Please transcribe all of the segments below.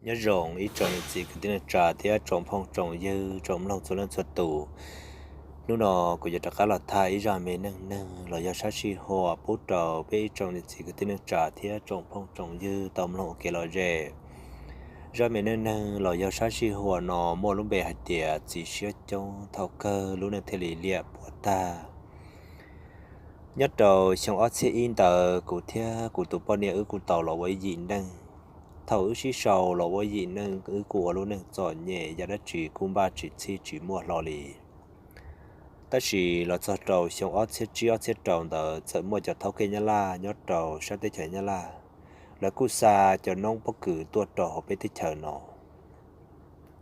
Nyob zoo ib tsoom niam txiv kwv tij neej tsa thiab tsoom phooj tsoom ywg tsoom mloog txhua leej txhua tus. Hnub no kuv yuav rov qab los tham ib zaj me neej neeg los yog sab sij huam pub rau peb ib tsoom niam txiv kwv tij neej tsa thiab tsoom phooj tsoom ywg tau mloog ua kev lom zem. Zaj me neej neeg los yog sab sij huam no muaj lub npe hais tias txiv siab coob thaum kawg lub neej thiaj li liam puas tag. Nyob rau xyoo ob txhiab ib ntawd kuv thiab kuv tus poj niam wb kuj tau los ua ib yim neej. Thaum wb sib sau los ua ib yim neej wb kuj ua lub neej txom nyem yam dab tsi kuj npaj tsis txhij tsis muaj hlo li. Tab sis los txog rau xyoo ob txhiab tsib ob txhiab rau ntawd txawm muaj cov thaub kej Nyab Laj nyob rau sab teb chaws Nyab Laj, lawv kuj xa cov noob pob kws tuaj rau hauv peb teb chaws no.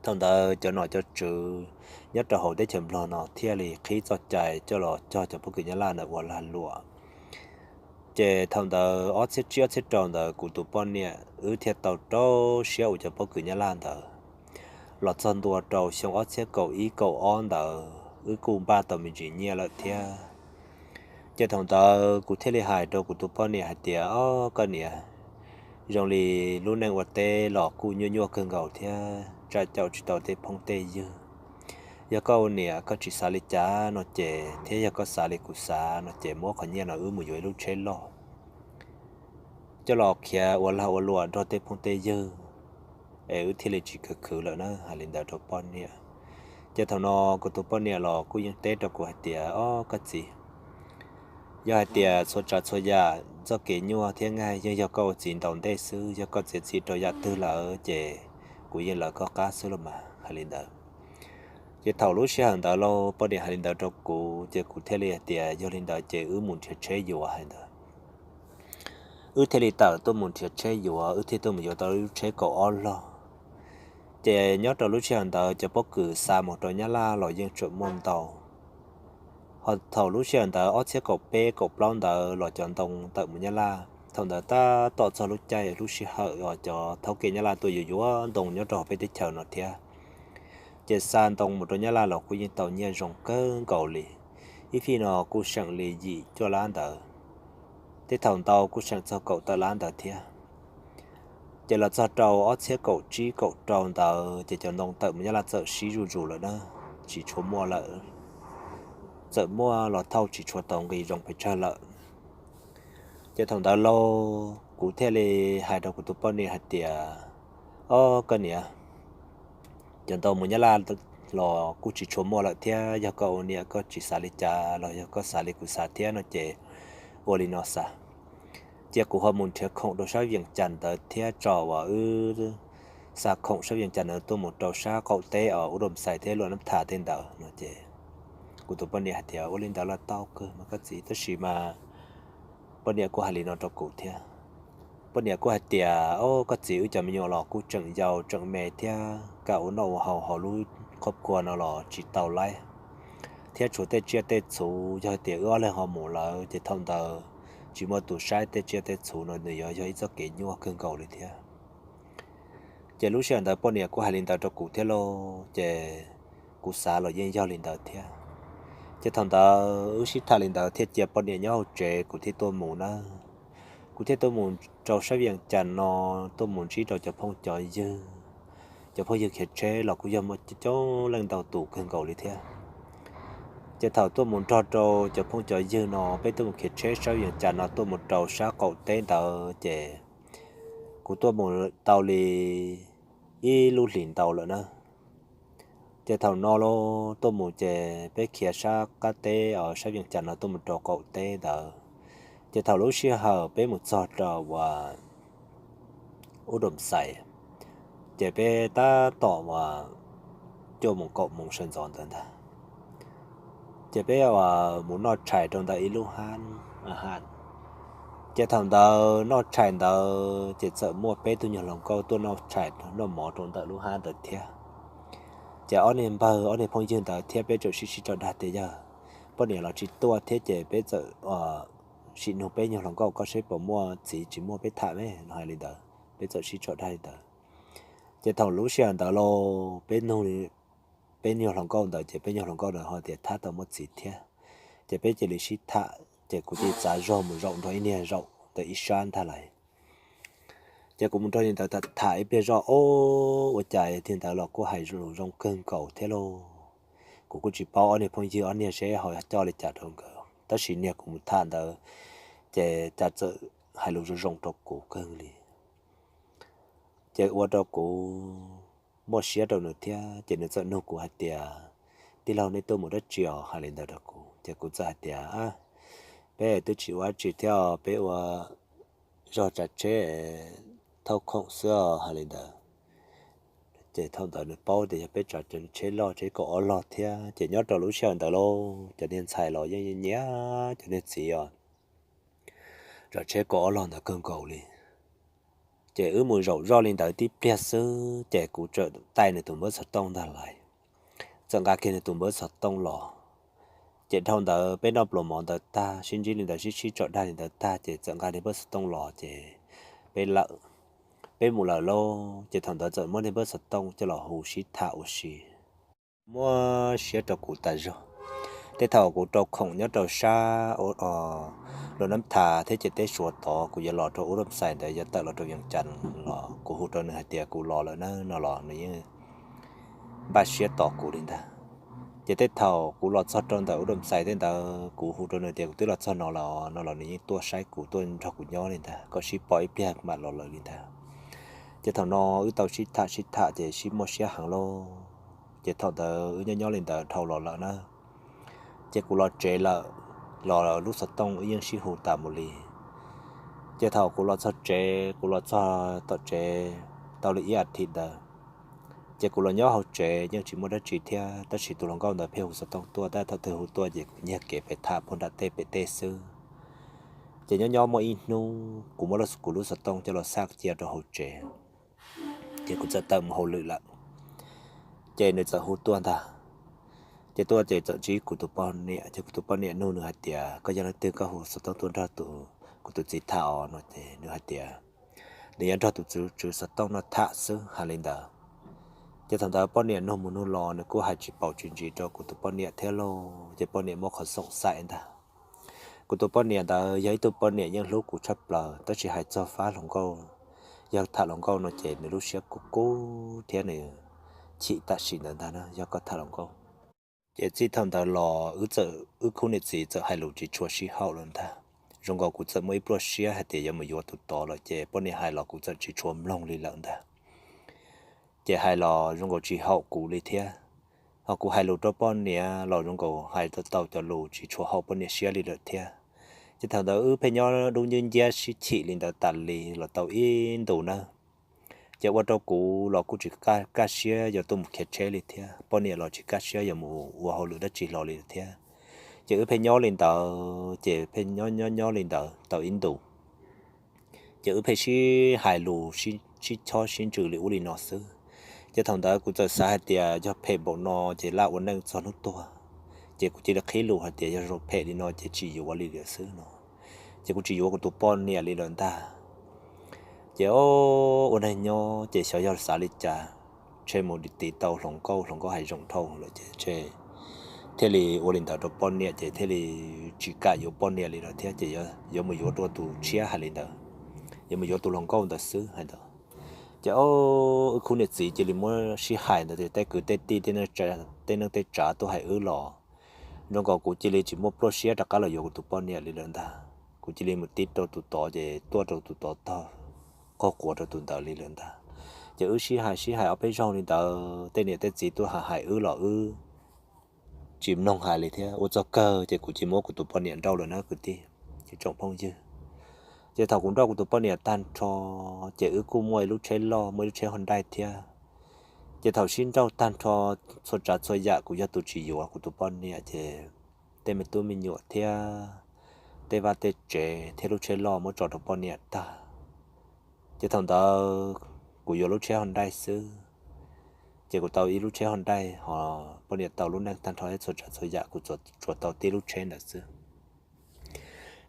Thaum ntawd cov nom cov tswv nyob rau hauv teb chaws Nplog no thiaj li qhib txoj cai coj los cog cov pob kws Nyab Laj ntawd ua lag luam. Ces thaum ntawd ob txhiab tsib ob txhiab rau ntawd kuv tus poj niam wb thiaj tau rau siab ua cov pob kws Nyab Laj ntawd. Los txog ntua rau xyoo ob txhiab kaum ib kaum ob ntawd wb kuj npaj tau me ntsis nyiaj lawm thiab. Ces thaum ntawd kuv thiaj li hais rau kuv tus poj niam hais tias, Ob, koj niam, zoo li lub neej ua teb los kuj nyuaj nyuaj kawg nkaus thiab tsam caum tsis tau tej phooj tej ywg. Yog koj ua niam koj tsis xav li cas no ces, thiab yog koj xav li kuv xav no ces muab qhov nyiaj no wb mus yuav ib lub tsheb loj coj los khiav ua lag ua luam nrog tej phooj tej ywg es wb thiaj li tsis khwv khwv lawm na, hais li ntawd rau poj niam. Ces thaum no kuv tus poj niam los kuj yeej teb rau kuv hais tias, Ob, koj txiv, yog hais tias txhua tsav txhua yam txoj kev nyuaj thiab nqaij yeej yog koj ua txiv ntaus ntej xwb, yog koj txiav txim rau yam twg lawm ces kuv yeej lawv koj qab xwb los mas, hais li ntawd. Ces thaum lub sij hawm ntawd los poj niam hais li ntawd rau kuv ces kuv thiaj li hais tias, Yog li ntawd ces wb mus nrhiav tsheb yuav, hais ntawd. Wb thiaj li tawm tuaj mus nrhiav tsheb yuav, wb thiaj tuaj mus yuav tau lub tsheb kaum ob log. Ces nyob rau lub sij hawm ntawd cov pob kws xa mus rau Nyab Laj los yeej tseem muaj ntau. Ho thaum lub sij hawm ntawd ob txhiab kaum peb kaum plaub ntawd los cov ntoo tawm mus Nyab Laj, thaum ntawd tab tom txog lub caij lub sij hawm uas cov thaub kej Nyab Laj tuaj yuav yuav ntoo nyob rau hauv peb teb chaws no thiab. Ces xa ntoo mus rau Nyab Laj los kuj yeej tau nyiaj zoo kawg nkaus li, ib fij no kuj seem li yim cuaj lab ntawd, tej thaum ntau kuj seem txog kaum tawm lab ntawd thiab. Ces los txog rau ob txhiab kaum tsib kaum rau ntawd ces cov ntoo tawm mus Nyab Laj txawm sib zuj zus lawm na, tsis tshua muaj lawm, txawm muaj los thauj tsis tshua tau nqi zoo pes tsawg lawm. Ces thaum ntawd lauj kuv thiaj li hais rau kuv tus poj niam hais tias, Ob, koj niam, cov ntoo mus Nyab Laj los kuj tsis tshua muaj lawm thiab, yog koj ua niam koj tsis xav li cas los yog koj xav li kuv xav thiab no ces ua li no xav, cia kuv ho mus nrhiav khoom rau sab Vias Cas ntawd thiab tso uas wb xa khoom sab Vias Cas ntawd tuaj mus rau sab qaum teb uas Ub Dom Xais thiab Luam Nab Thas tej ntawd no ces kuv tus poj niam hais tias, Ua li ntawd los tau kawg mas koj txiv, tab sis mas poj niam kuj hais li no rau kuv thiab. Poj niam kuj hais tias, Ob, koj txiv, wb cov me nyuam los kuj tseem yau tseem me thiab, kam ua noj ua haus hauv lub qhov khua no los tsis tau laib, thiab tshuav tej tsiaj tej txhu, yog hais tias wb ob leeg ho mus lawm ces thaum ntawd tsis muaj tus saib tej tsiaj tej txhu no nws yuav yog ib txoj kev nyuaj kawg nkaus li thiab. Ces lub sij hawm ntawd poj niam kuj hais li ntawd rau kuv thiab lauj, ces kuv xav los yeej yog li ntawd thiab. Ces thaum ntawd wb sib tham li ntawd thiaj cia poj niam nyob hauv tsev, kuv thiaj tuaj mus na. Kuv thiaj tuaj mus rau sab Vias Cas no, tuaj mus ntsib rau cov phooj cov ywg. Cov phooj ywg khiav tsheb los kuj yog muaj coob leej ntau tus kawg nkaus li thiab. Ces thaum tuaj mus nrog rau cov phooj cov ywg no, peb tuaj mus khiav tsheb sab Vias Cas no tuaj mus rau sab qaum teb ntawd ces kuv tuaj mus tau li ib lub hlis ntau lawm na. Ces thaum no los tuaj mus ces peb khiav sab qab teb os, sab Vias Cas no tuaj mus rau qaum teb ntawd. Ces thaum lub sij hawm peb mus txog rau uas Ub Dom Xais, ces peb tab tom uas cuaj moos kaum moos sawv ntxov ntawd ntag. Ces peb uas mus noj tshais rau ntawm ib lub hab, ces thaum ntawd noj tshais ntawd ces txawm muaj peb tug nyuag hluas nkauj tuaj noj tshais noj mov rau ntawm lub hab ntawd thiab. Ces ob niag npawg ob niag phooj ywg ntawd thiab peb txawm sib sib tso dag tias, Yog poj niam los tsis tuaj thiab ces peb txawm sim nug peb nyuag hluas nkauj koj seb puas muaj txiv tsis muaj peb tham me, no hais li ntawd, peb txawm sib tso dag li ntawd. Ces thaum lub sij hawm ntawd los peb nug peb nyuag hluas nkauj ntawd ces peb nyuag hluas nkauj ntawd ho tias thab tau muaj txiv thiab. Ces peb cia li sib tham ces kuv cia li txav zog mus zaum nrog ib niag zaum ntawm ib sab ntag lais. Ces kuv mus nrog li ntawd tham ib pliag zoj, ob, ua cas li ntawd los kuj hais lus zoo kawg nkaus thiab lauj. Kuv kuj tsis paub ob niag phooj ywg ob niag seb ho coj li cas rau nkawd, tab sis niag kuv mus tham ntawd ces cas txawm hais lus zoo zoo rau kuv kawg li. Ces ua rau kuv muaj siab rau nws thiab, ces nws txawm nug kuv hais tias, tij laug, nej tuaj mus dab tsi os? Hais li ntawd rau kuv, ces kuv txawm hais tias, peb twb tsis ua dab tsi thiab, peb ua zog tsav tsheb thauj khoom xwb os, hais li ntawd. Ces thaum ntawd nws paub tias yog peb tsav tsheb loj, tsheb kaum ob log thiab, ces nyob rau lub sij hawm ntawd lauj, cov niag ntxhais los yeej nyiam cov niag txiv os, tsav tsheb kaum ob log ntawd kawg nkaus li. Ces wb mus zaum zoj li ntawd tib pliag xwb ces kuv txawm taij nws tus npawb xov tooj ntag lais. Txawm nqa kiag nws tus npawb xov tooj los. Ces dhau ntawd peb noj pluas mov ntawd tag, sib ntsib li ntawd, sib sib tso dag li ntawd tag, ces txawm nqa nws npawb xov tooj los ces peb lawm, peb mus lawm lauj. Ces thaum ntawd txawm muab nws npawb xov tooj coj los hu sib tham ua si, muab siab rau kuv tas zog. Tej thaum kuv rau khoom nyob rau sab Luam Nab Thas thiab ces teb Suav tod, kuv yuav los rau Ub Dam Xais ntawd, yuav tawm los rau Vees Cas los kuv hu rau nws hais tias kuv los lawm na no los nws yeej npaj siab tos kuv li ntag. Ces tej thaum kuv los txog rau ntawm Ub Dam Xais tej ntawd, kuv hu rau nws tias kuv twb los txog no lawm no los nws yeej tuaj saib kuv, tuaj nrog kuv nyob li ntag, kom sib pom ib pliag mam los lawm li ntag. Ces thaum no wb tau sib tham sib tham ces sib muaj siab heev lauj. Ces thaum ntawd wb nyob nyob li ntawd dhau los lawm na, ces kuv los tsev lawm, los lub xov tooj wb yeej sib hu tas mus li. Ces thaum kuv los txog tsev, kuv los txog tom tsev tau li ib as thiv ntawd, ces kuv los nyob hauv tsev yeej tsis muaj dab tsi thiab, tab sis tus hluas nkauj ntawd pheej hu xov tooj tuaj, tab thaum twg hu tuaj ces kuv nyiag kev pem tham puag nram tej pem tej xwb. Ces nyob nyob muaj ib hnub kuv muab kuv lub xov tooj coj los xa cia rau hauv tsev, ces kuv txawm tawm mus hauj lwm lawm. Ces nws txawm hu tuaj ntag. Ces tuaj ces txawm ntsib kuv tus poj niam, ces kuv tus poj niam nug nws hais tias koj yog leej twg, koj hu xov tooj tuaj nrog kuv tus txiv tham os no ces nws hais tias nws yuav nrog tus tswv xov tooj no tham xwb, hais li ntawd. Ces thaum ntawd poj niam nug mus nug los nws kuj hais tsis paub tsis ntsis rau kuv tus poj niam thiab lauj, ces poj niam muaj qhov xoom xaim ntag. Kuv tus poj niam ntawd yog ib tug poj niam yeej hlub kuv tshaj plaws, tab sis hais txog fab hluas nkauj, yog tham hluas nkauj no ces nws lub siab kub kub thiab nws chim tam sim ntawd ntag na, yog koj tham hluas nkauj. Ces txij thaum ntawd los wb khub niam txiv txawm hais lus tsis tshua sib haum lawm ntag. Zoo nkaus kuv txawm muaj ib pluaj siab hais tias yuav mus yuav tus tod lawm ces poj niam hais los kuv txawm tsis tshua mloog li lawm ntag. Ces hais los zoo nkaus tsis haum kuv li thiab. Ho kuv hais lus rau poj niam los zoo nkaus hais tau cov lus tsis tshua haum poj niam siab li lawm thiab. Ces thaum ntawd wb pheej nyob dub nciab nciab sib chim li ntawd tas li los tau ib ntus nawb. Ces ua rau kuv los kuj tsis kaj siab yuav tuaj mus khiav tsheb li thiab, poj niam los tsis kaj siab yuav mus ua hauj lwm dab tsi hlo li thiab. Ces wb pheej nyob li ntawd, ces pheej nyob nyob nyob li ntawd tau ib ntus. Ces wb pheej sib hais lus, sib chob sib ntsws li ub li no xwb. Ces thaum ntawd kuv txawm xav hais tias yog phem npaum no ces laj ua neej txog hnub tuag. Ces kuv cia li qhib lus hais tias yog zoo phem li no ces tsis yuav li lawm xwb no. Ces kuv tsis yuav kuv tus poj niam li lawm ntag. Ces ua neej nyob ces xyov yog xav li cas, ntshe mus tiv tau hluas nkauj, hluas nkauj hais zoo dhau lawm ces ntshe thiaj li ua li ntawd rau poj niam ces thiaj li tsis kam yuav poj niam li lawm thiab ces yuav mus yuav dua tus tshiab, hais li ntawd, yuav mus yuav tus hluas nkauj ntawd xwb hais ntawd. Ces wb khub niam txiv cia li muab sib hais ntawd tias tej kwv tej tij, tej neej tej tsav tuaj hais wb los zoo nkaus kuv cia li tsis muaj pluaj siab rov qab los yuav kuv tus poj niam li lawm ntag. Kuv cia li mus tib rau tus tod ces tuaj rau tus tod tog qaug quav rau tus ntawd li lawm ntag. Ces wb sib hais sib hais ob peb zaug li ntawd, tej niam tej txiv tuaj hais hais wb los wb tsis mloog hais li thiab. Ua txog kawg ces kuv cia li muab kuv tus poj niam nrauj lawm na kwv tij, tsoom phooj ywg. Ces thaum kuv nrauj kuv tus poj niam tag nrho, ces wb kuj muaj ib lub tsheb loj, muaj ib lub tsheb Hyundai thiab. Ces thaum sib nrauj tag nrho txhua tsav txhua yam, kuv yog tus tsis yuav kuv tus poj niam ces tej me tub me nyuam thiab tej vaj tej tsev thiab lub tsheb loj muab tso rau poj niam tag. Ces thaum ntawd kuv yuav lub tsheb Hyundai xwb. Ces kuv tau ib lub tsheb Hyundai ho poj niam tau lub neej tag nrho thiab txhua tsav txhua yam, kuv tsuas tau tib lub tsheb ntawd xwb.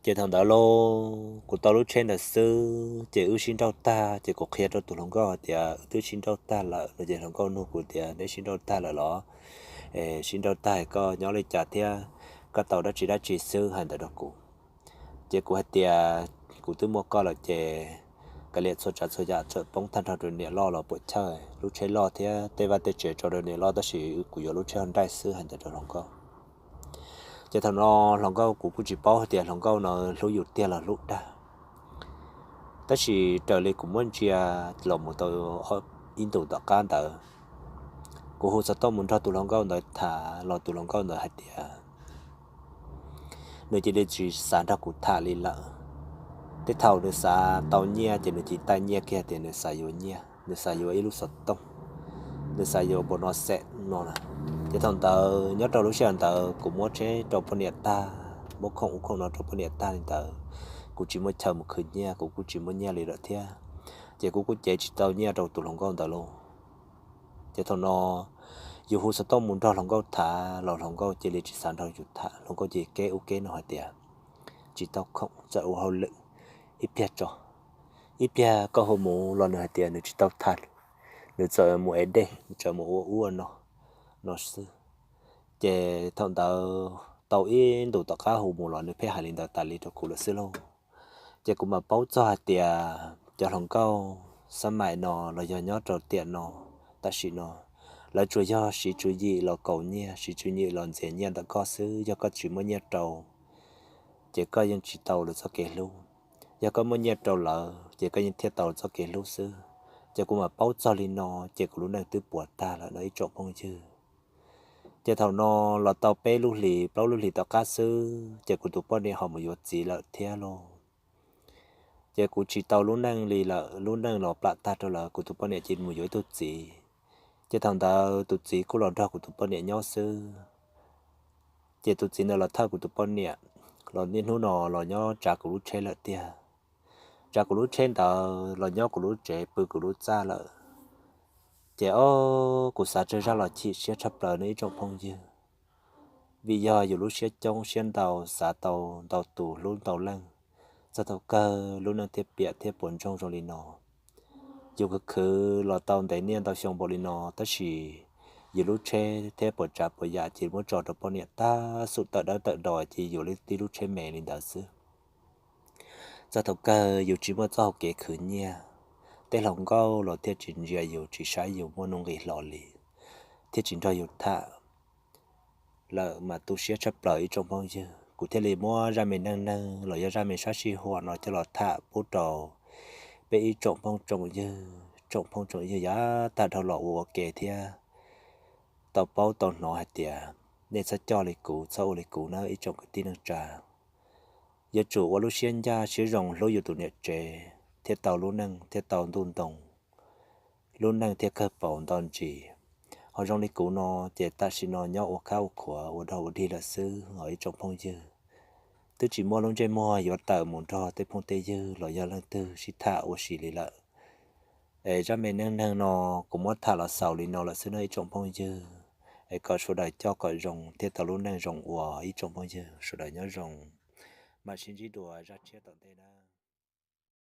Ces thaum ntawd los kuv tau lub tsheb ntawd xwb ces wb sib nrauj tag ces kuv qhia rau tus hluas nkauj hais tias wb twb sib nrauj tag lawm no ces hluas nkauj nug kuv tias neb sib nrauj tag lawm los? Sib nrauj tag koj nyob li cas thiab, koj tau dab tsi dab tsi xwb, hais ntawd rau kuv. Ces kuv hais tias kuv twb muaj koj lawm ces kav liam txhua tsav txhua yam txawm poob tag nrho rau niam loj los puam chawj, lub tsheb loj thiab tej vaj tej tsev tso rau niam loj, tab sis kuv yuav lub tsheb Hyundai xwb, hais ntawd rau hluas nkauj. Ces thaum no hluas nkauj, kuv kuj tsis paub hais tias hluas nkauj no hlub yus tiag los hlub dag. Tab sis raws li kuv muab ntsia los mus tau ib ntus tom qab ntawd, kuv hu xov tooj mus nrog tus hluas nkauj ntawd tham los tus hluas nkauj ntawd hais tias nws cia li tsis xav nrog kuv tham li lawm. Tej thaum nws xav tau nyiaj ces nws cia li taij nyiaj kiag tias nws xav yuav nyiaj, nws xav yuav ib lub xov tooj, nws xav yuav npua no xeem no na. Ces thaum ntawd nyob rau lub sij hawm ntawd kuv muab tsheb rau poj niam tag, muab khoom ub khoom no rau poj niam tag li ntawd, kuv tsis muaj chaw mus khwv nyiaj, kuv kuj tsis muaj nyiaj li lawm thiab. Ces kuv kuj cev tsis tau nyiaj rau tus hluas nkauj ntawd lauj. Ces thaum no yus hu xov tooj mus nrog hluas nkauj tham los hluas nkauj cia li tsis xav nrog yus tham, hluas nkauj cia li keb ub keb no hais tias tsis tau khoom, txawm ua hauj lwm, ib pliag tso, ib pliag koj hu mus los nws hais tias nws tsis tau tham, nws txawm mus ev dej, nws txawm mus ua ub ua no, no xwb. Ces thaum ntawd tau ib ntus tom qab hu mus los nws pheej hais li ntawd tas li rau kuv lawm xwb lauj. Ces kuv mam paub txog hais tias cov hluas nkauj xab maim no los yog nyob rau tiam no, tam sim no, lawv tsuas yog siv tswv yim los kaus nyiaj, siv tswv yim los ntxias nyiaj ntawm koj xwb. Yog koj tsis muaj nyiaj rau, ces koj yeej tsis tau lawv txoj kev hlub. Yog koj muaj nyiaj rau lawv, ces koj yeej thiaj tau lawv txoj kev hlub xwb. Ces kuv mam paub txog li no, ces kuv lub neej twb puas tag lawm no ib tsoom phooj ywg. Ces thaum no los tau peb lub hlis plaub lub hlis tom qab xwb, ces kuv tus poj niam ho mus yuav txiv lawm thiab lauj. Ces kuv tsis tau lub neej li lawm, lub neej los plam tag rau lawm, kuv tus poj niam cia li mus yuav ib tug txiv. Ces thaum ntawd tus txiv kuj los nrog kuv tus poj niam nyob xwb. Ces tus txiv ntawd los thawj kuv tus poj niam, los niaj hnub no los nyob tsav kuv lub tsheb lawm tiag. Tsav kuv lub tsheb ntawd los nyob kuv lub tsev pw kuv lub txaj lawm. Ces o, kuv xav tsawg zaj los chim siab tshaj plaws no ib tsoom phooj ywg. Vim yog yus lub siab coob siab ntau, xav tau ntau tus hlub ntau leej, txog thaum kawg lub neej thiaj piam thiab puas ntsoog zoo li no. Yus khwv khwv los tau ntev niaj ntau xyoo npaum li no, tab sis yus lub tsheb thiab puas tsav puas yam ces muab tso rau poj niam tag, xum tawm dawb tawm do ces yuav tib lub tsheb me li ntawd xwb. Txog thaum kawg yus tsis muaj txoj hau kev khwv nyiaj, tej hluas nkauj los thiaj tsis ntsia yus tsis saib yus muaj nuj nqis hlo li, thiaj tsis nrog yus tham lawm mas tu siab tshaj plaws ib tsoom phooj ywg. Kuv thiaj li muab zaj me neej neeg los yog zaj me sab sij huam no coj los tham pub rau peb ib tsoom phooj tsoom ywg, tsoom phooj tsoom ywg yav tag dhau los ua ua ke thiab tau paub tau hnov hais tias nej txhob coj li kuv, txhob ua li kuv nawb ib tsoom kwv tij neej tsa. Yuav tsum ua lub siab ncaj siab zoo hlub yus tus niam tsev thiaj tau lub neej thiaj tau ntuj ntoo, lub neej thiaj kawg paus nto ntsis. Ho zoo li kuv no ces tam sim no nyob ua khab ua khuav ua dog ua dig lawm xwb os ib tsoom phooj ywg. Twb tsis muaj lub ntsej muag yuav tawm mus nrog tej phooj tej ywg los yog leej twg sib tham ua si li lawm. Es zaj me neej neeg no kuv muab tham los xaus li no lawm xwb nawb ib tsoom phooj ywg. Es kom sawv daws coj kom zoo thiaj tau lub neej zoo ua ib tsoom phooj ywg, sawv daws nyob zoo, mam sib ntsib dua zaj tshiab tom ntej na.